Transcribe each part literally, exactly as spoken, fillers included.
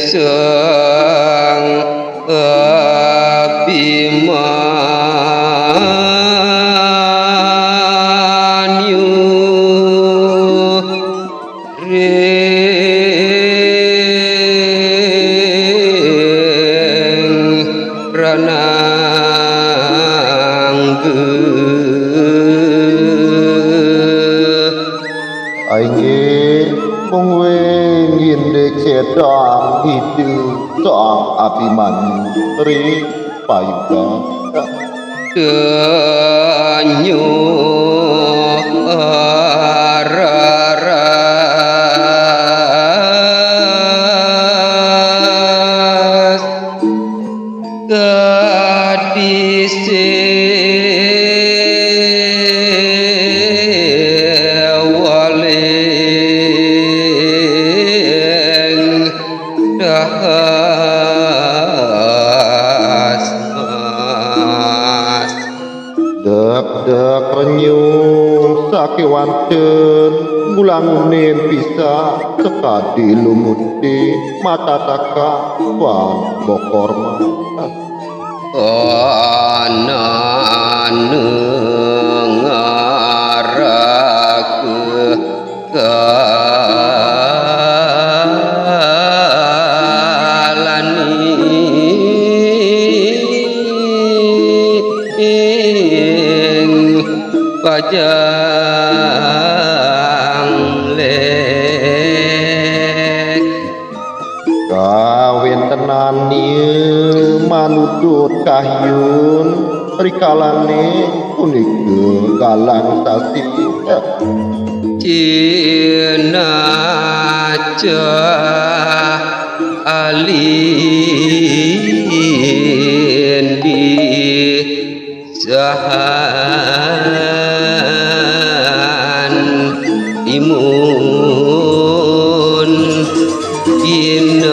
Sang Abimanyu ring ranangga. Inggih, mungguing indik sedang Ida Sang Abimanyu ring payuga. Danyu araras kadise waling dahas mas. Dek-dek renyuh sakewanten, mulang unin pisan sakadi lumuti mata takak pan bokor mas. Anane ngaraga kalani ing pajang lek. Kawentenan ia manudut kahyun, rikalane punika galang sasi. Cinacah alin di sahan timun ginen.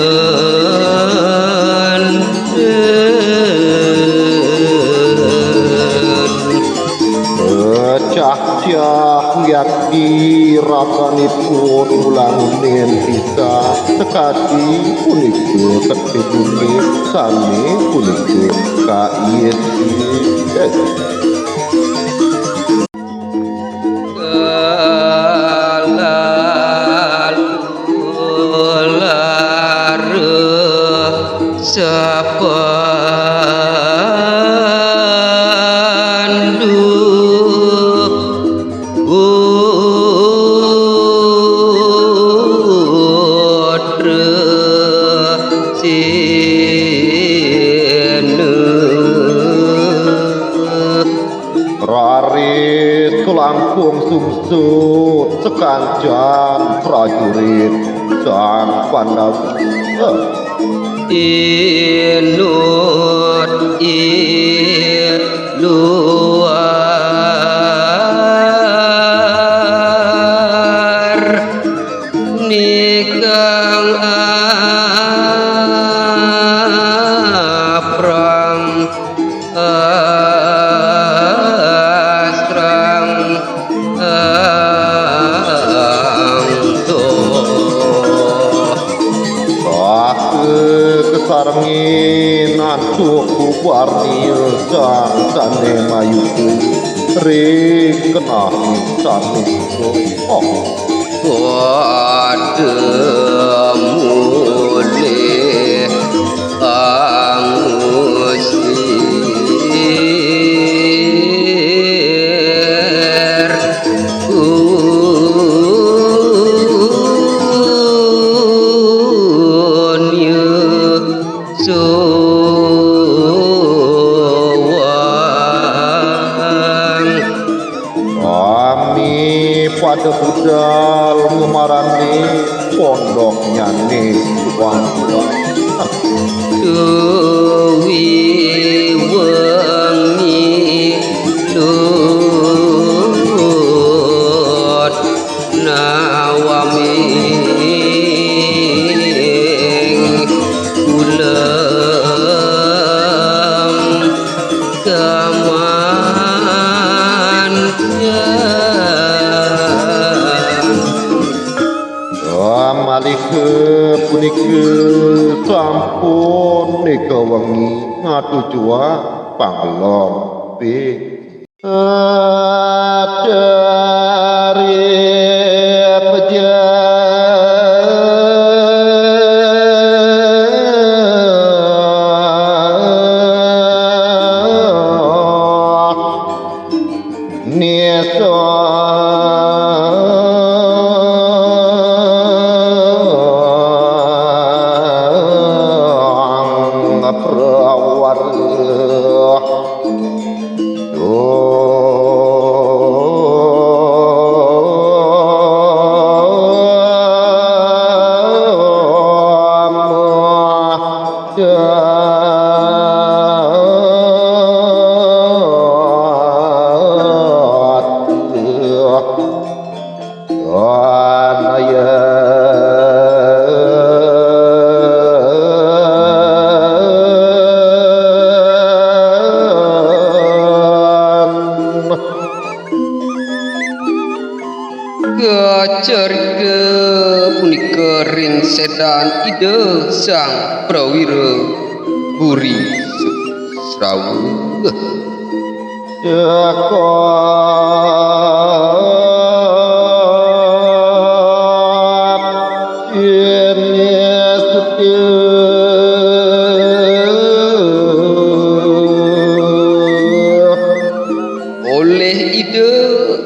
Pecah-pecah yakti rasanipun ulang unin pisan sakadi punika ketibune sane punika kaiis. Kalalu lara sapandu putra sena. Raris kalangkung sungsut sakancan prajurit Sang Pandawa. Inut i luar nikang aprang asrang angto. Saha kasarengin antuk bubarnia sang sane mayuku ring kenah sane. Oh. Pada mulih angusir kunyuh suwang. Sami pada budal ngemarani pondoknyane wangsulan. Duwi wengi lut nawaming uleng kamanjang. Malih punika Sampun nika wengi ngatujuang pangelompe. Dari pejah Nisa Prawarih. Kacarita punika ring sedan Ida Sang Prawira Buri Srawa. Cakap ini setia. Oleh Ida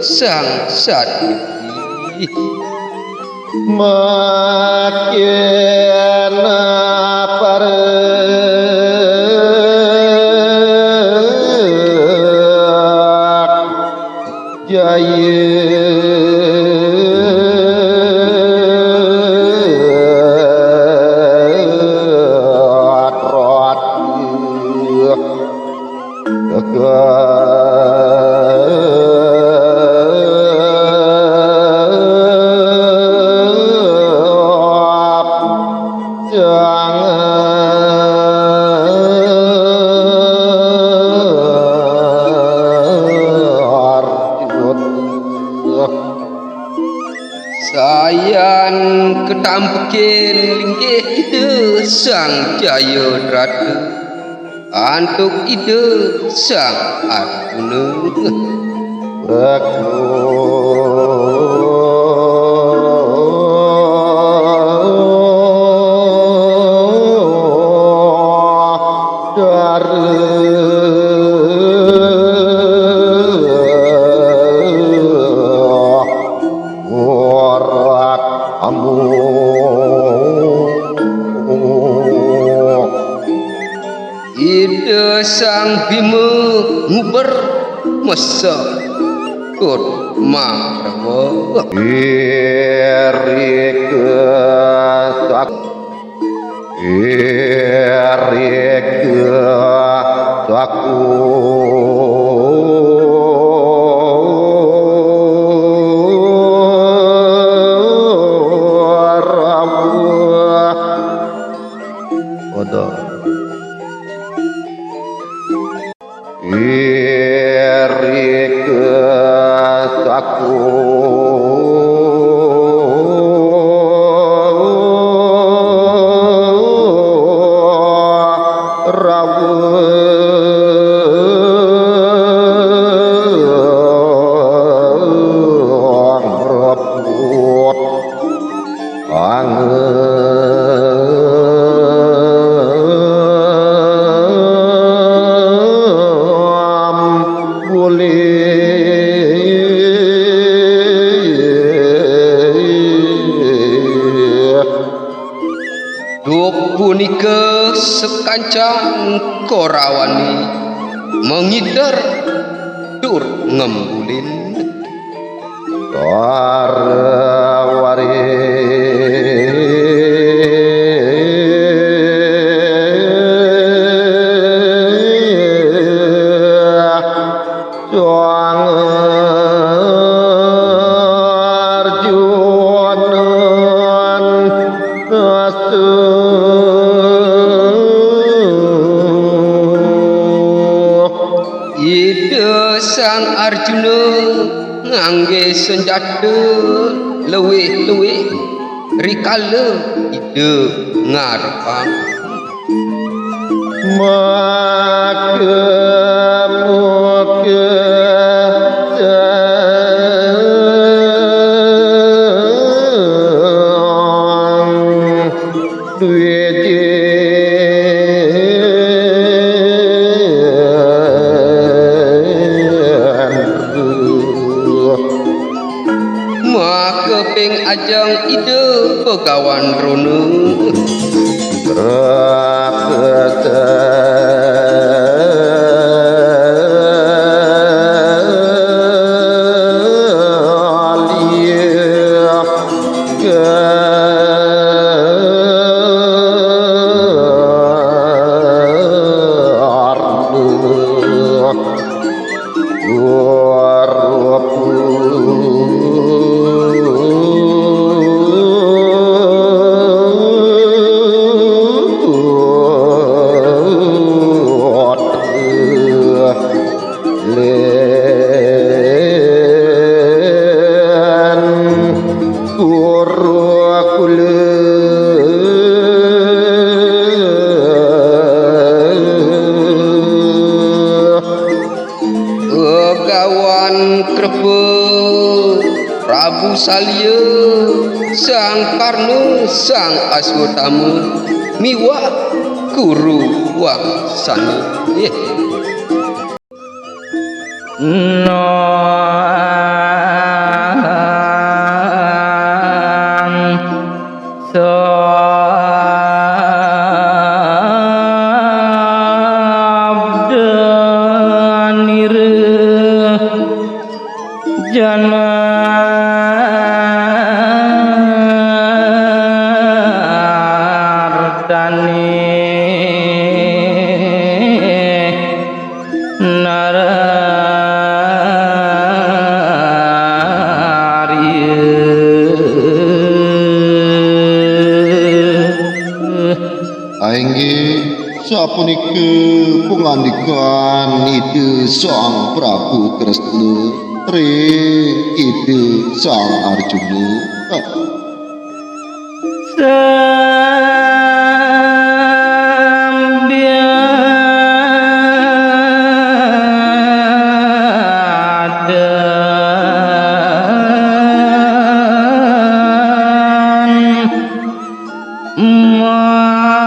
Sang Sati. Makin parak jaya. Sayan katampekin linggih Ida Sang Jayadrata antuk Ida Sang Arjuna. Ora ambu. Ida Sang Bima nguber mesa tur marawa. Irika sak-, irika saku rawa. Ada. Irika saku rawa. Rebut. Angem bulih. Duk punika sakancan Korawané mangider tur ngembulin. Karawari. Sang Arjunan astu. Ida Sang Arjuna nganggé sanjata luwih-luwih rikala Ida ngarepang. Maka muka Maka ping ajeng Ida Bagawan Runa. Len guru kula. Begawan Kreba, Prabu Salya, Sang Karna, Sang Aswatama, miwah Guru Wangsana. Nggih. Nang sabda nira janartane. Narariya. Inggih, sapunika pangandikan Ida Sang Prabu Kresna ring Ida Sang Arjuna. Sambiadan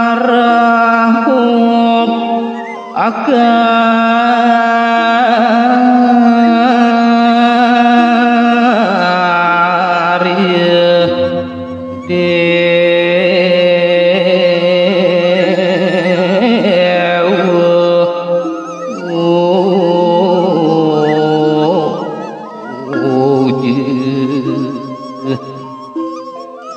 marahut akarya. Dewa.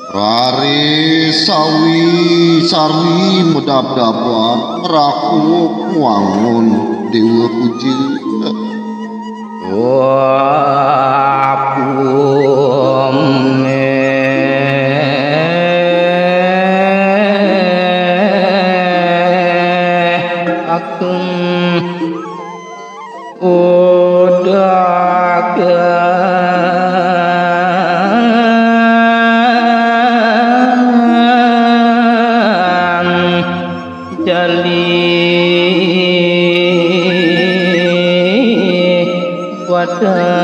Rare sawi sarwi medabdaban ngrakup ngwangun dewa puja. Wah, pumeh agung udagan. Jali Batara.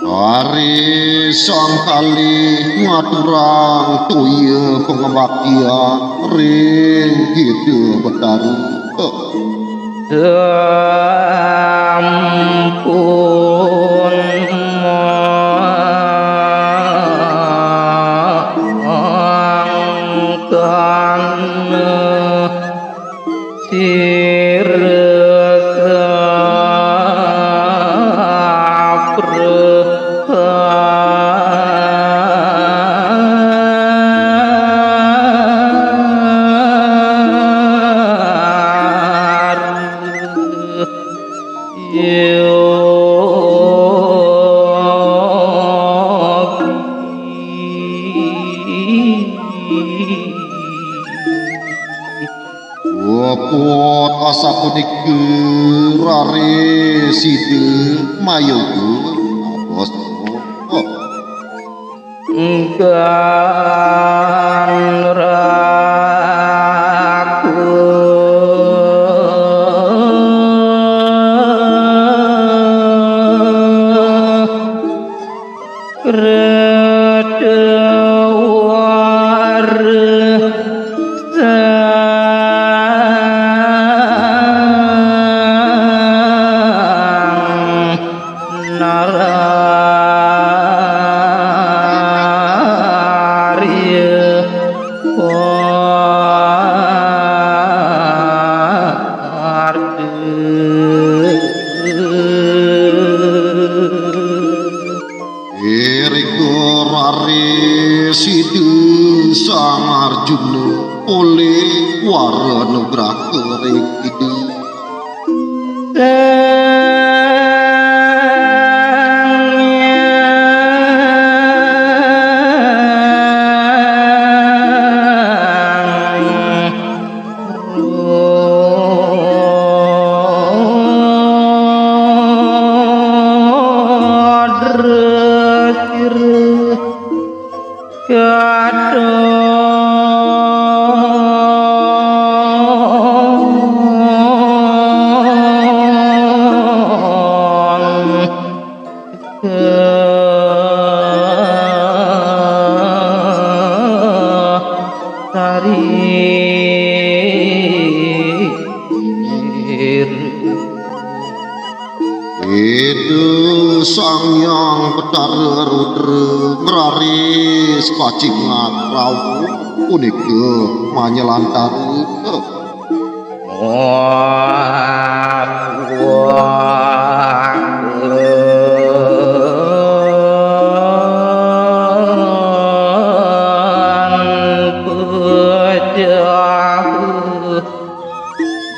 Ari sang kalih ngaturang toya pangabaktian ring Ida Batara. Sampun mangkana sira Wapot Asapunika raris sida mayoga abasa. Enggan raku Rada warsa nararya warda. Irika raris sida Sang Arjuna polih wara nugraha ring Ida. Sang Hyang Rudra sira katon sari. Ida Sang Hyang Betara Rudra ngraris pacing ngakrawa punika manyelantara.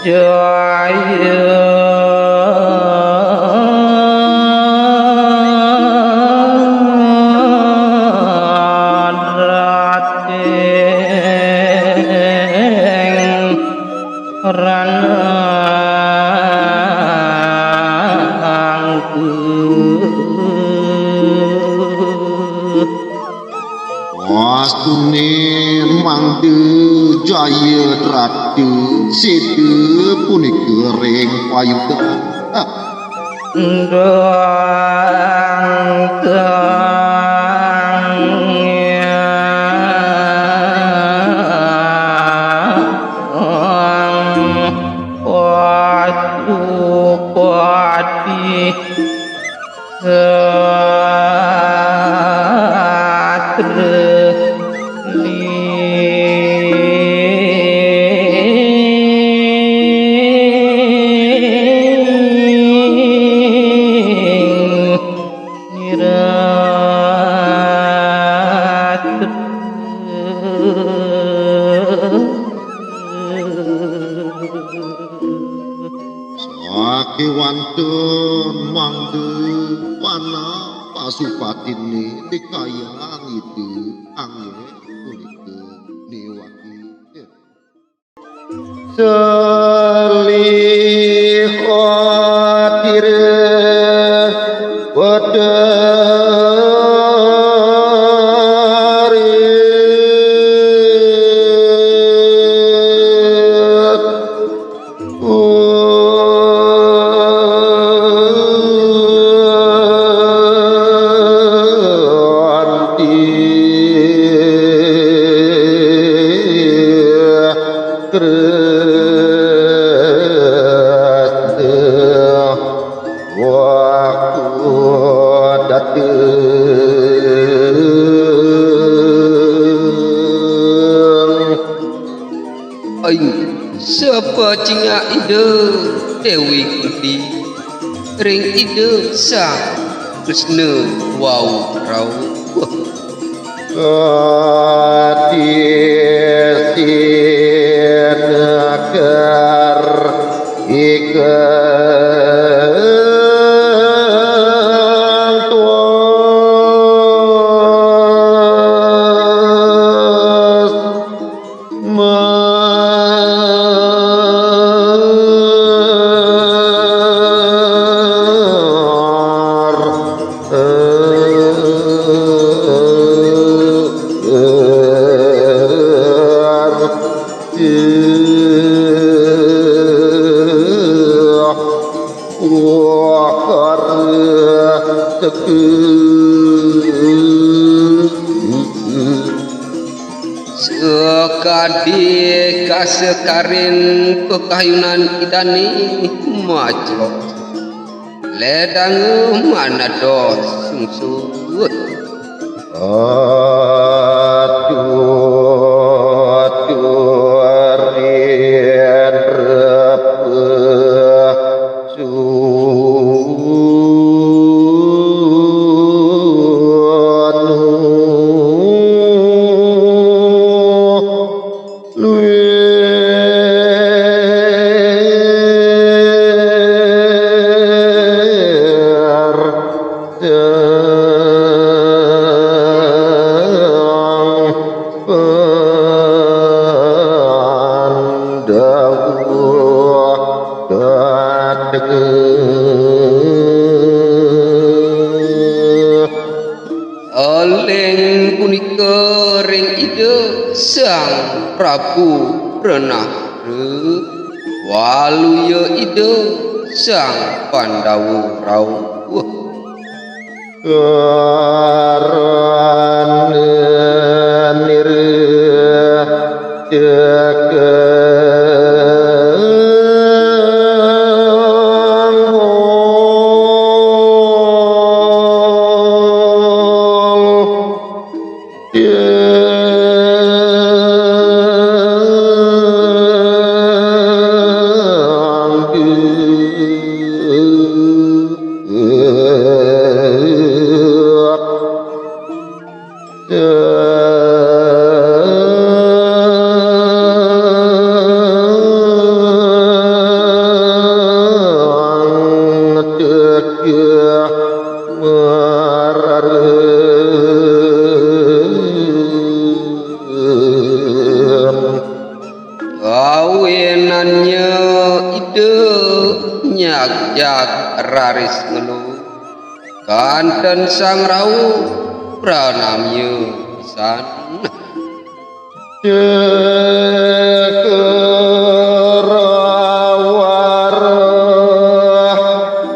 Jaya Rateng Ranangku. Wastune mangda Jayadrata sida punika ring payudan. Ndang kang Pasupati. Sastra ling nirastra. Sakewanten mangda panah pasupatine dikayang Ida anggén punika niwaki. Salih atira Betari. Ai, sapacingak Ida Déwi Kunti ring Ida Sang Kresna wau rauh. Adi sinekar ikang tuas. Sakadi kasakarin pakayunan Ida né maclok, ledang manados sungsut. Atuh, atuh, rin, repeh, su. Aling punika ring Ida Sang Prabu Renah, waluya Ida Sang Pandawa rauh. Karana nira tekeng ol. Awinannya Ida nyagjag raris ngelu, kanten sang rauh pranamya pisan. Cakrawara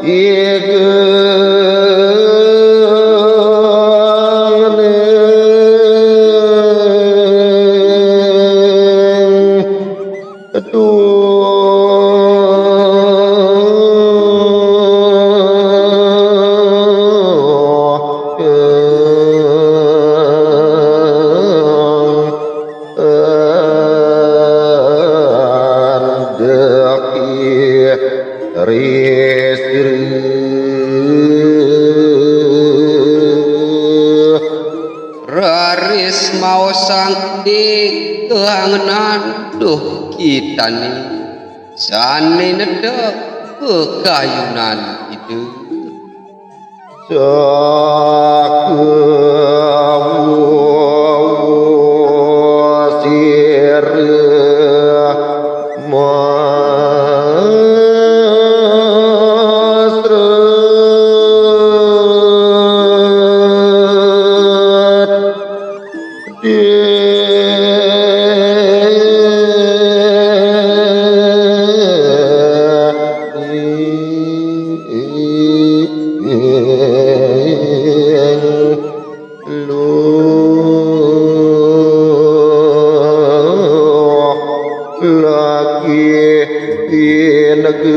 igeng ning. Aduh. Andaki risri. Raris maosang dik kaangenan duh kitane sane nedek pakayunan Ida. Sakawu sira masra. Lagi pinegeh.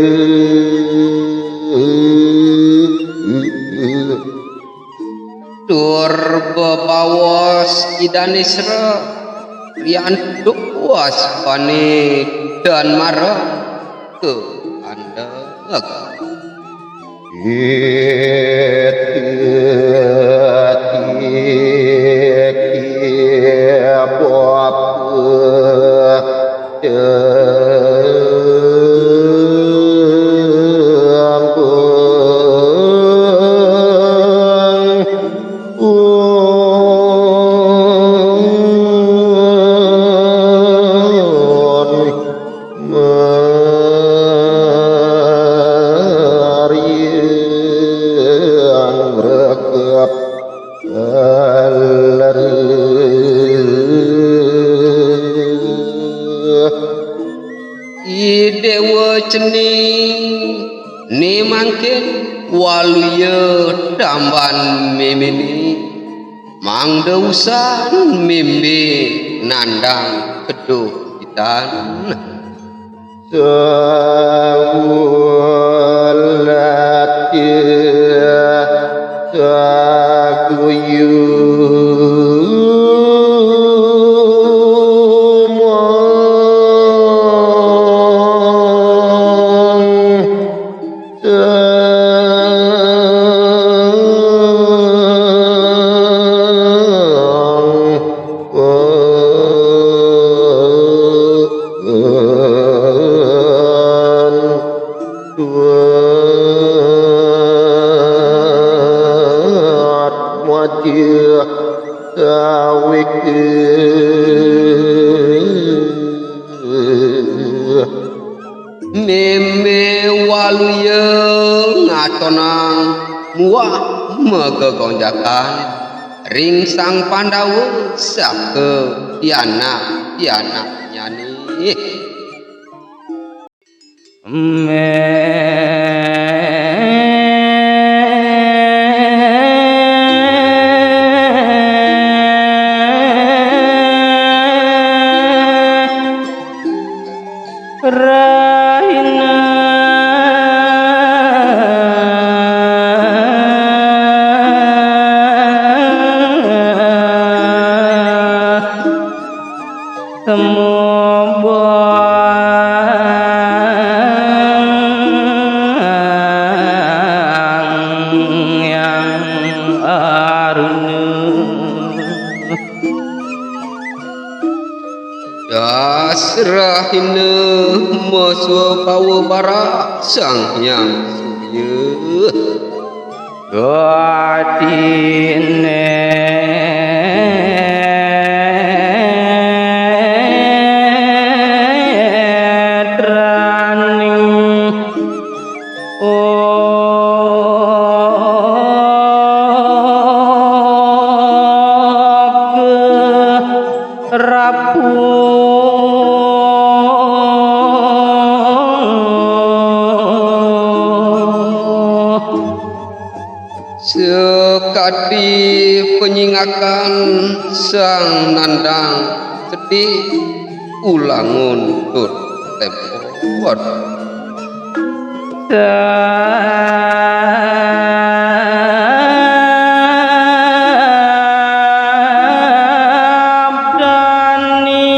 Tur bebaos Idane sra, riantuk waspané tan marang ka andek. I Dewa Cening, né mangkin waluya Amban méméné, mangda usan mémé nandang keduh kitan. Sawalati sakuyu mong. Mémé waluya ngatonang muah magegonjakan ring Sang Pandawa saha pianak-pianaknyané. Rahina semubang yang aruna. Das rahina maswa bawa barak Sang Hyang Surya. Gati netraning oke rapuh. Sakadi panyingakan sang nandang sedih ulangun tur tempot. Sabdani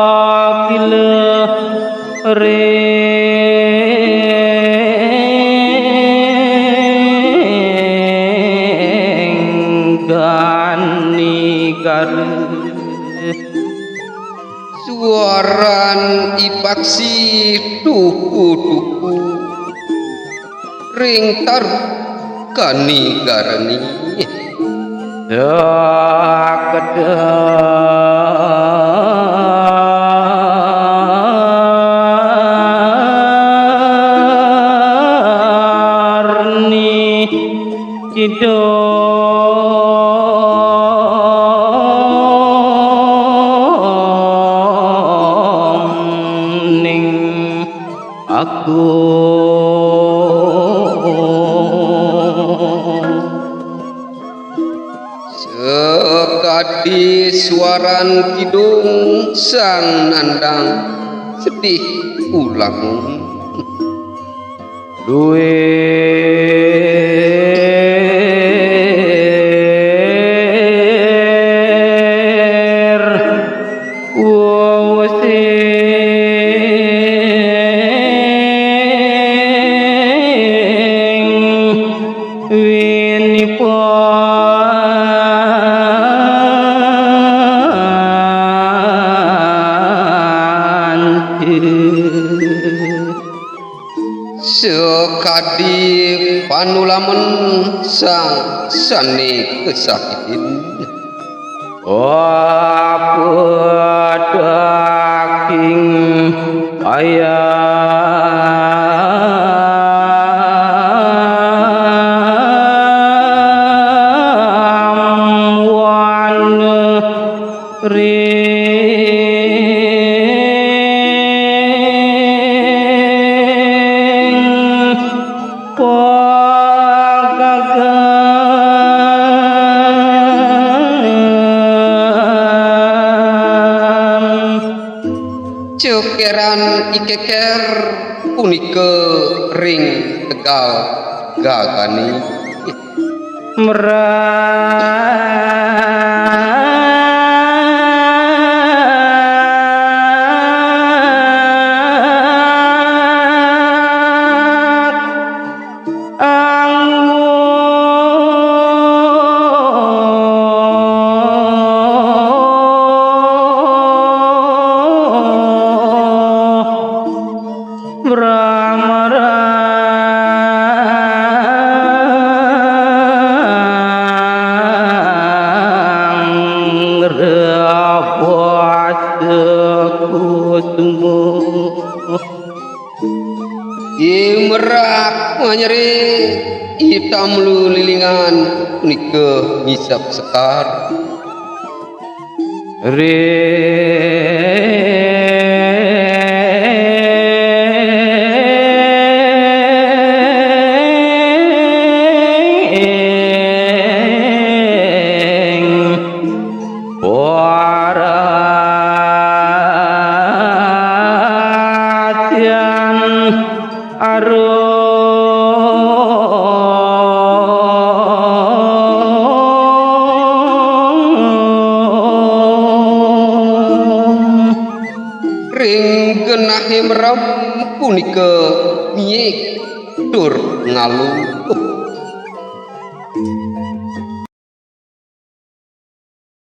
kakila ring ganigara. Suaran I Paksi tuku-tuku ring taruh kanigarané. Dakdarni kidung ning aku. Sakadi suaran kidung sang nandang sedih ulangun. Luir wusing winipan sakadi panulamen sang sané kasakitin. Apa daging ayam wana ri keran ikeker punika ring tegal gagane. Imrak manyere itam lulilingan punika ngisep sekar. Ring Warajan Arum. Ring genahé merem punika miyik tur ngalung.